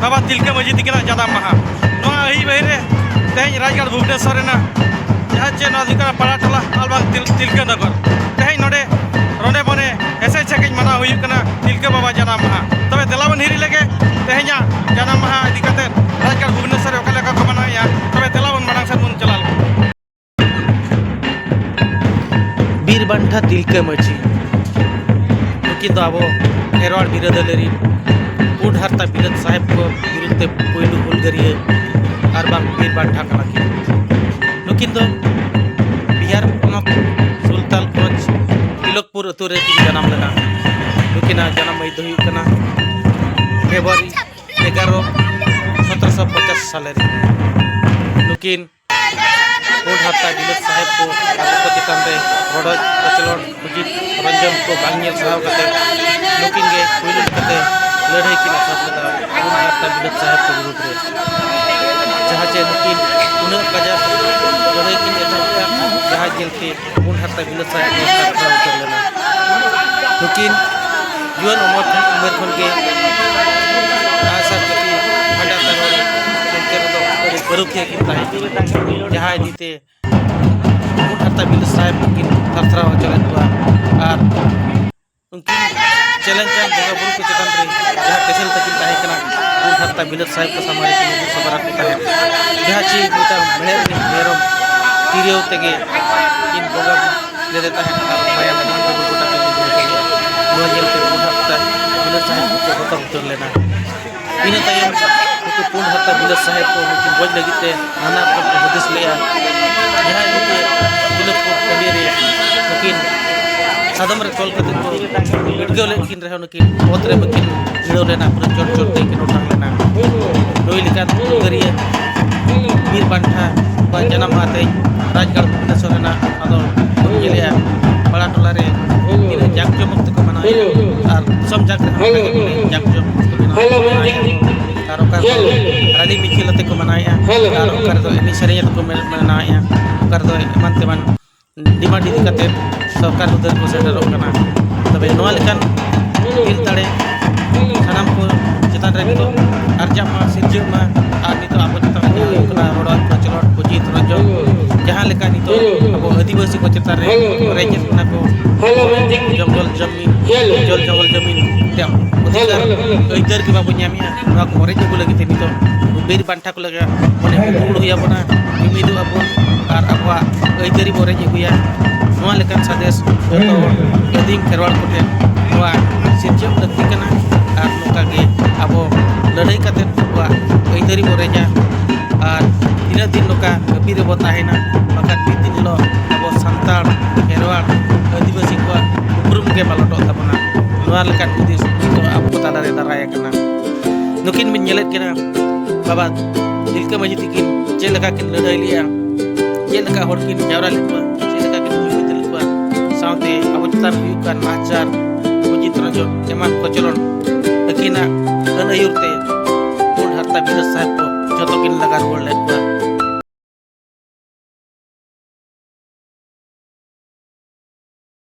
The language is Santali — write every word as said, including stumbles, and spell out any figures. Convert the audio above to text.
ᱵᱟᱵᱟ ᱛᱤᱞᱠᱟᱹ ᱢᱟᱹᱡᱷᱤ ᱛᱤᱠᱤᱱᱟᱜ ᱡᱟᱱᱟᱢ ᱢᱟᱦᱟ᱾ ᱱᱚᱣᱟ ᱟᱹᱭᱩᱵ ᱵᱮᱲ ᱨᱮ ᱛᱮᱦᱮᱧ ᱨᱟᱡᱽᱜᱟᱲ ᱵᱷᱩᱵᱽᱱᱮᱥᱚᱨ ᱨᱮᱱᱟᱜ ᱡᱟᱦᱟᱸ ᱪᱮ ᱱᱚᱣᱟ ᱫᱚ ᱦᱩᱭᱩᱜ ᱠᱟᱱᱟ ᱯᱟᱲᱟ ᱴᱚᱞᱟ ᱟᱨ ᱵᱟᱝ ᱛᱤᱞ-, ᱛᱤᱞᱠᱟᱹ ᱱᱚᱜᱚᱨ, ᱛᱮᱦᱮᱧ ᱱᱚᱰᱮ ᱨᱚᱸᱰᱮ ᱢᱚᱱᱮ ᱦᱮᱸᱥᱮ ᱪᱮᱠᱟᱹᱧ ᱢᱟᱱᱟᱣ ᱦᱩᱭᱩᱜ ᱠᱟᱱᱟ ᱛᱤᱞᱠᱟᱹ ᱵᱟᱵᱟ ᱡᱟᱱᱟᱢ ᱢᱟᱦᱟ᱾ ᱛᱚᱵᱮ ᱫᱮᱞᱟ ᱵᱚᱱ ᱦᱤᱨᱤ ᱞᱮᱜᱮ ᱛᱮᱦᱮᱧᱟᱜ ᱡᱟᱱᱟᱢ ᱢᱟᱦᱟ ᱤᱫᱤ ᱠᱟᱛᱮ ᱨᱟᱡᱽᱜᱟᱲ ᱵᱷᱩᱵᱽᱱᱮᱥᱚᱨ ᱨᱮ ᱚᱠᱟ ᱞᱮᱠᱟ ᱠᱚ ᱢᱟᱱᱟᱣᱮᱫᱼᱟ᱾ ᱛᱚᱵᱮ ᱫᱮᱞᱟ ᱵᱚᱱ ᱢᱟᱲᱟᱝ ᱥᱮᱫ ᱵᱚᱱ ᱪᱟᱞᱟᱣ ᱞᱮᱱ᱾ ᱵᱤᱨ ᱵᱟᱱᱴᱷᱟ ᱛᱤᱞᱠᱟᱹ ᱢᱟᱹᱡᱷᱤ, ᱱᱩᱠᱤᱱ ᱫᱚ ᱟᱵᱚ ᱠᱷᱮᱨᱣᱟᱲ ᱵᱤᱨᱟᱹᱫᱟᱹᱞᱤ ᱨᱤᱱ ᱯᱩᱸᱰ ᱦᱟᱨᱛᱟ ᱵᱤᱞᱟᱹᱛ ᱥᱟᱦᱮᱵᱽ ᱠᱚ ᱵᱤᱨᱩᱫᱷ ᱛᱮ ᱯᱩᱭᱞᱩ ᱦᱩᱞᱜᱟᱹᱨᱤᱭᱟᱹ ᱟᱨ ᱵᱟᱝ ᱵᱤᱨ ᱵᱟᱱᱴᱷᱟ ᱠᱟᱱᱟ ᱠᱤᱱ᱾ ᱱᱩᱠᱤᱱ ᱫᱚ ᱵᱤᱦᱟᱨ ᱯᱚᱱᱚᱛ ᱥᱩᱞᱛᱟᱱᱜᱚᱸᱡᱽ ᱛᱤᱞᱚᱠᱯᱩᱨ ᱟᱹᱛᱩ ᱨᱮ ᱠᱤᱱ ᱡᱟᱱᱟᱢ ᱞᱮᱱᱟ᱾ ᱱᱩᱠᱤᱱᱟᱜ ᱡᱟᱱᱟᱢ ᱢᱟᱹᱦᱤᱛ ᱫᱚ ᱦᱩᱭᱩᱜ ᱠᱟᱱᱟ ᱯᱷᱮᱵᱽᱨᱩᱣᱟᱨᱤ ᱮᱜᱟᱨᱚ, ᱥᱚᱛᱨᱚᱥᱚ ᱯᱚᱧᱪᱟᱥ ᱥᱟᱞᱮ ᱨᱮ᱾ ᱱᱩᱠᱤᱱ ᱯᱩᱸᱰ ᱦᱟᱨᱛᱟ ᱵᱤᱞᱟᱹᱛ ᱥᱟᱦᱮᱵᱽ ᱠᱚ ᱟᱠᱚ ᱠᱚ ᱪᱮᱛᱟᱱ ᱨᱮ ᱨᱚᱰᱚᱡ ᱠᱚᱪᱞᱚᱱ ᱩᱪᱤᱛ ᱨᱚᱧᱡᱚᱱ ᱠᱚ ᱵᱟᱝ ᱧᱮᱞ ᱥᱟᱦᱟᱣ ᱠᱟᱛᱮ ᱱᱩᱠᱤᱱ ᱜᱮ ᱯᱩᱭᱞᱩ ᱞᱮᱠᱟᱛᱮ ᱞᱟᱹᱲᱦᱟᱹᱭ ᱠᱤᱱ ᱮᱛᱚᱦᱚᱵ ᱞᱮᱫᱟ᱾ ᱯᱩᱸᱰ ᱦᱟᱨᱛᱟ ᱵᱤᱞᱟᱹᱛ ᱥᱟᱦᱮᱵᱽ ᱠᱚ ᱵᱤᱨᱩᱫᱽ ᱨᱮ, ᱡᱟᱦᱟᱸ ᱪᱮ ᱱᱩᱠᱤᱱ ᱩᱱᱟᱹᱜ ᱠᱟᱡᱟᱠ ᱞᱟᱹᱲᱦᱟᱹᱭ ᱠᱤᱱ ᱮᱛᱚᱦᱚᱵ ᱠᱮᱫᱟ, ᱡᱟᱦᱟᱸ ᱧᱮᱞᱛᱮ ᱯᱩᱸᱰ ᱦᱟᱨᱛᱟ ᱵᱤᱞᱟᱹᱛ ᱥᱟᱦᱮᱵᱽ ᱠᱚ ᱥᱟᱨᱥᱟᱣ ᱩᱛᱟᱹᱨ ᱞᱮᱱᱟ᱾ ᱱᱩᱠᱤᱱ ᱡᱩᱣᱟᱹᱱ ᱩᱢᱮᱨ ᱠᱷᱚᱱ, ᱩᱢᱮᱨ ᱠᱷᱚᱱ ᱜᱮ ᱟᱜᱼᱥᱟᱨ ᱠᱟᱹᱯᱤ ᱠᱷᱟᱸᱰᱟ ᱛᱟᱲᱣᱟᱨᱤ ᱢᱮᱱᱛᱮ ᱨᱮᱫᱚ ᱟᱹᱰᱤ ᱯᱟᱹᱨᱩᱠᱷᱤᱭᱟᱹ ᱠᱤᱱ ᱛᱟᱦᱮᱸ ᱠᱟᱱᱟ, ᱡᱟᱦᱟᱸ ᱤᱫᱤ ᱛᱮ ᱯᱩᱸᱰ ᱦᱟᱨᱛᱟ ᱵᱤᱞᱟᱹᱛ ᱥᱟᱦᱮᱵᱽ ᱠᱤᱱ ᱛᱷᱟᱨᱛᱷᱟᱨᱟᱣ ᱦᱚᱪᱚ ᱞᱮᱫ ᱠᱚᱣᱟ᱾ ᱟᱨ ᱩᱱᱠᱤᱱ ᱪᱮᱞᱮᱧ ᱪᱟᱞ ᱵᱚᱸᱜᱟ ᱵᱩᱨᱩ ᱠᱚ ᱪᱮᱛᱟᱱ ᱨᱮ ᱡᱟᱦᱟᱸ ᱴᱮᱥᱮᱞ ᱛᱟᱹᱠᱤᱱ ᱛᱟᱦᱮᱸ ᱠᱟᱱᱟ, ᱯᱩᱸᱰ ᱦᱟᱨᱛᱟ ᱵᱤᱞᱟᱹᱛ ᱥᱟᱦᱮᱵᱽ ᱠᱚ ᱥᱟᱢᱟᱝ ᱨᱮ ᱠᱤᱱ ᱩᱫᱩᱜ ᱥᱚᱫᱚᱨᱟᱫ ᱠᱚ ᱛᱟᱦᱮᱸᱫ᱾ ᱡᱟᱦᱟᱸ ᱪᱮ ᱢᱤᱫᱴᱟᱝ ᱢᱮᱬᱦᱮᱫ ᱨᱤᱱᱤᱡ ᱢᱮᱨᱚᱢ ᱛᱤᱨᱭᱳ ᱛᱮᱜᱮ ᱠᱤᱱ ᱵᱚᱸᱜᱟ ᱞᱮᱫᱮ ᱛᱟᱦᱮᱸᱫ ᱟᱨ ᱢᱟᱭᱟᱢ ᱮᱢᱟᱱ ᱠᱚ ᱜᱚᱴᱟ ᱠᱤᱱ ᱧᱩ ᱠᱮᱫᱟ᱾ ᱱᱚᱣᱟ ᱧᱮᱞᱛᱮ ᱯᱩᱸᱰ ᱦᱟᱨᱛᱟ ᱵᱤᱞᱟᱹᱛ ᱥᱟᱦᱮᱵᱽ ᱠᱚᱠᱚ ᱵᱚᱛᱚᱨ ᱩᱛᱟᱹᱨ ᱞᱮᱱᱟ᱾ ᱤᱱᱟᱹ ᱛᱟᱭᱚᱢ ᱩᱱᱠᱩ ᱯᱩᱸᱰ ᱦᱟᱨᱛᱟ ᱵᱤᱞᱟᱹᱛ ᱥᱟᱦᱮᱵᱽ ᱠᱚ ᱱᱩᱠᱤᱱ ᱜᱚᱡ ᱞᱟᱹᱜᱤᱫ ᱛᱮ ᱱᱟᱱᱟ ᱨᱚᱠᱚᱢ ᱠᱚ ᱦᱩᱫᱤᱥ ᱞᱮᱫᱼᱟ᱾ ᱡᱟᱦᱟᱸ ᱤᱫᱤ ᱛᱮ ᱛᱤᱞᱚᱠᱯᱩᱨ ᱴᱟᱺᱰᱤ ᱨᱮ ᱱᱩᱠᱤᱱ ᱥᱟᱫᱚᱢ ᱨᱮ ᱛᱚᱞ ᱠᱟᱛᱮ ᱠᱚ ᱵᱤᱰᱜᱟᱹᱣ ᱞᱮᱫ ᱠᱤᱱ ᱨᱮᱦᱚᱸ ᱱᱩᱠᱤᱱ ᱚᱛ ᱨᱮ ᱵᱟᱹᱠᱤᱱ ᱵᱷᱤᱲᱟᱹᱣ ᱞᱮᱱᱟ, ᱯᱩᱨᱟᱹ ᱪᱚᱴ ᱪᱚᱴ ᱛᱮ ᱠᱤᱱ ᱚᱴᱟᱝ ᱞᱮᱱᱟ᱾ ᱱᱩᱭ ᱞᱮᱠᱟᱱ ᱦᱩᱞᱜᱟᱹᱨᱤᱭᱟᱹ ᱵᱤᱨ ᱵᱟᱱᱴᱷᱟ ᱠᱚᱣᱟᱜ ᱡᱟᱱᱟᱢ ᱢᱟᱦᱟ ᱛᱮᱦᱮᱧ ᱨᱟᱡᱽᱜᱟᱲ ᱵᱷᱩᱵᱽᱱᱮᱥᱚᱨ ᱨᱮᱱᱟᱜ ᱟᱫᱚ ᱵᱚᱱ ᱧᱮᱞᱮᱜᱼᱟ, ᱯᱟᱲᱟ ᱴᱚᱞᱟ ᱨᱮ ᱛᱤᱱᱟᱹᱜ ᱡᱟᱠ ᱡᱚᱢᱚᱠ ᱛᱮᱠᱚ ᱢᱟᱱᱟᱣᱮᱫᱼᱟ ᱟᱨ ᱫᱤᱥᱚᱢ ᱡᱟᱠ ᱨᱮᱦᱚᱸ ᱚᱱᱠᱟ ᱜᱮ ᱡᱟᱠ ᱡᱚᱢᱚᱠ ᱛᱮᱠᱚ ᱢᱟᱱᱟᱣᱮᱫᱼᱟ᱾ ᱟᱨ ᱚᱠᱟ ᱨᱮᱫᱚ ᱨᱟᱹᱞᱤ ᱢᱤᱪᱷᱤᱞ ᱟᱛᱮ ᱠᱚ ᱢᱟᱱᱟᱣᱮᱫᱼᱟ ᱟᱨ ᱚᱠᱟ ᱨᱮᱫᱚ ᱮᱱᱮᱡ ᱥᱮᱨᱮᱧ ᱟᱛᱮ ᱠᱚ ᱢᱟᱱᱟᱣᱮᱫᱼᱟ, ᱚᱠᱟ ᱨᱮᱫᱚ ᱮᱢᱟᱱ ᱛᱮᱢᱟᱱ ᱰᱤᱢᱟᱱᱰ ᱤᱫᱤ ᱠᱟᱛᱮ ᱥᱚᱨᱠᱟᱨ ᱦᱩᱫᱟᱹᱨ ᱠᱚ ᱥᱮᱴᱮᱨᱚᱜ ᱠᱟᱱᱟ᱾ ᱛᱚᱵᱮ ᱱᱚᱣᱟ ᱞᱮᱠᱟᱱ ᱫᱤᱱ ᱫᱟᱲᱮ ᱥᱟᱱᱟᱢ ᱠᱚ ᱪᱮᱛᱟᱱ ᱨᱮ ᱱᱤᱛᱚᱜ ᱟᱨᱡᱟᱜ ᱢᱟ, ᱥᱤᱨᱡᱟᱹᱜ ᱢᱟ᱾ ᱟᱨ ᱱᱤᱛᱚᱜ ᱟᱵᱚ ᱪᱮᱛᱟᱱ ᱨᱮ ᱡᱟᱦᱟᱸ ᱦᱩᱭᱩᱜ ᱠᱟᱱᱟ ᱨᱚᱰᱚᱡ ᱠᱚᱪᱞᱚᱱ, ᱠᱚᱪᱤ ᱨᱚᱡᱚ, ᱡᱟᱦᱟᱸ ᱞᱮᱠᱟ ᱱᱤᱛᱚᱜ ᱟᱵᱚ ᱟᱹᱫᱤᱵᱟᱹᱥᱤ ᱠᱚ ᱪᱮᱛᱟᱱ ᱨᱮ ᱨᱮᱡ ᱮᱫ ᱵᱚᱱᱟ ᱠᱚ, ᱡᱚᱝᱜᱚᱞ ᱡᱚᱢᱤᱱ, ᱡᱚᱞ ᱡᱚᱝᱜᱚᱞ ᱡᱚᱢᱤᱱ ᱨᱮᱭᱟᱜ ᱚᱫᱷᱤᱠᱟᱨ, ᱟᱹᱭᱫᱟᱹᱨ ᱜᱮ ᱵᱟᱵᱚᱱ ᱧᱟᱢᱮᱜᱼᱟ᱾ ᱱᱚᱣᱟ ᱠᱚ ᱨᱮᱡ ᱟᱹᱜᱩ ᱞᱟᱹᱜᱤᱫ ᱛᱮ ᱱᱤᱛᱚᱜ ᱵᱤᱨ ᱵᱟᱱᱴᱟ ᱠᱚ ᱞᱟᱹᱜᱤᱫ ᱢᱚᱱᱮ ᱢᱩᱠᱩᱲ ᱦᱩᱭ ᱟᱵᱚᱱᱟ, ᱡᱩᱢᱤᱫᱚᱜ ᱟᱵᱚᱱ ᱟᱨ ᱟᱵᱚᱣᱟᱜ ᱟᱹᱭᱫᱟᱹᱨᱤ ᱵᱚ ᱨᱮᱡ ᱟᱹᱜᱩᱭᱟ᱾ ᱱᱚᱣᱟ ᱞᱮᱠᱟᱱ ᱥᱟᱸᱫᱮᱥ ᱡᱚᱛᱚ ᱦᱚᱲ ᱟᱹᱫᱤᱢ ᱠᱷᱮᱨᱣᱟᱲ ᱠᱚᱴᱷᱮᱱ ᱱᱚᱣᱟ ᱥᱤᱨᱡᱟᱹᱣ ᱞᱟᱹᱠᱛᱤ ᱠᱟᱱᱟ᱾ ᱟᱨ ᱱᱚᱝᱠᱟ ᱜᱮ ᱟᱵᱚ ᱞᱟᱹᱲᱦᱟᱹᱭ ᱠᱟᱛᱮ ᱟᱵᱚᱣᱟᱜ ᱟᱹᱭᱫᱟᱹᱨᱤ ᱵᱚ ᱨᱮᱡᱟ᱾ ᱟᱨ ᱛᱤᱱᱟᱹᱜ ᱫᱤᱱ ᱱᱚᱝᱠᱟ ᱠᱟᱹᱯᱤ ᱨᱮᱵᱚ ᱛᱟᱦᱮᱱᱟ, ᱵᱟᱠᱷᱟᱱ ᱢᱤᱫ ᱫᱤᱱ ᱦᱤᱞᱳᱜ ᱟᱵᱚ ᱥᱟᱱᱛᱟᱲ, ᱠᱷᱮᱨᱣᱟᱲ, ᱟᱹᱫᱤᱵᱟᱹᱥᱤ ᱠᱚᱣᱟᱜ ᱩᱯᱨᱩᱢ ᱜᱮ ᱢᱟᱞᱚᱴᱚᱜ ᱛᱟᱵᱚᱱᱟ᱾ ᱱᱚᱣᱟ ᱞᱮᱠᱟᱱ ᱦᱩᱫᱤᱥ ᱱᱤᱛᱚᱜ ᱟᱵᱚ ᱠᱚ ᱛᱟᱞᱟᱨᱮ ᱫᱟᱨᱟᱭ ᱟᱠᱟᱱᱟ᱾ ᱱᱩᱠᱤᱱ ᱵᱤᱱ ᱧᱮᱞᱮᱫ ᱠᱤᱱᱟ, ᱵᱟᱵᱟ ᱛᱤᱞᱠᱟᱹ ᱢᱟᱹᱡᱷᱤ ᱛᱤᱠᱤᱱ ᱪᱮᱫ ᱞᱮᱠᱟ ᱠᱤᱱ ᱞᱟᱹᱲᱦᱟᱹᱭ ᱞᱮᱫᱼᱟ, ᱪᱮᱫ ᱞᱮᱠᱟ ᱦᱚᱲ ᱠᱤᱱ ᱡᱟᱣᱨᱟ ᱞᱮᱫ ᱠᱚᱣᱟ, ᱪᱮᱫ ᱞᱮᱠᱟ ᱠᱤᱱ ᱦᱩᱭ ᱵᱤᱫᱟᱹ ᱞᱮᱫ ᱠᱚᱣᱟ, ᱥᱟᱶᱛᱮ ᱟᱵᱚ ᱪᱮᱛᱟᱱ ᱨᱮ ᱦᱩᱭᱩᱜ ᱠᱟᱱ ᱱᱟᱦᱟᱪᱟᱨ, ᱠᱚᱪᱤ ᱨᱚᱡᱚ, ᱮᱢᱟᱱ ᱠᱚᱪᱞᱚᱱ, ᱟᱹᱠᱤᱱᱟᱜ ᱟᱹᱱ ᱟᱹᱭᱩᱨ ᱛᱮ ᱯᱩᱸᱰ ᱦᱟᱨᱛᱟ ᱵᱤᱨᱟᱹᱫ ᱥᱟᱦᱮᱵᱽ ᱠᱚ ᱡᱚᱛᱚ ᱠᱤᱱ ᱞᱟᱜᱟ ᱨᱩᱣᱟᱹᱲ ᱞᱮᱫ ᱠᱚᱣᱟ᱾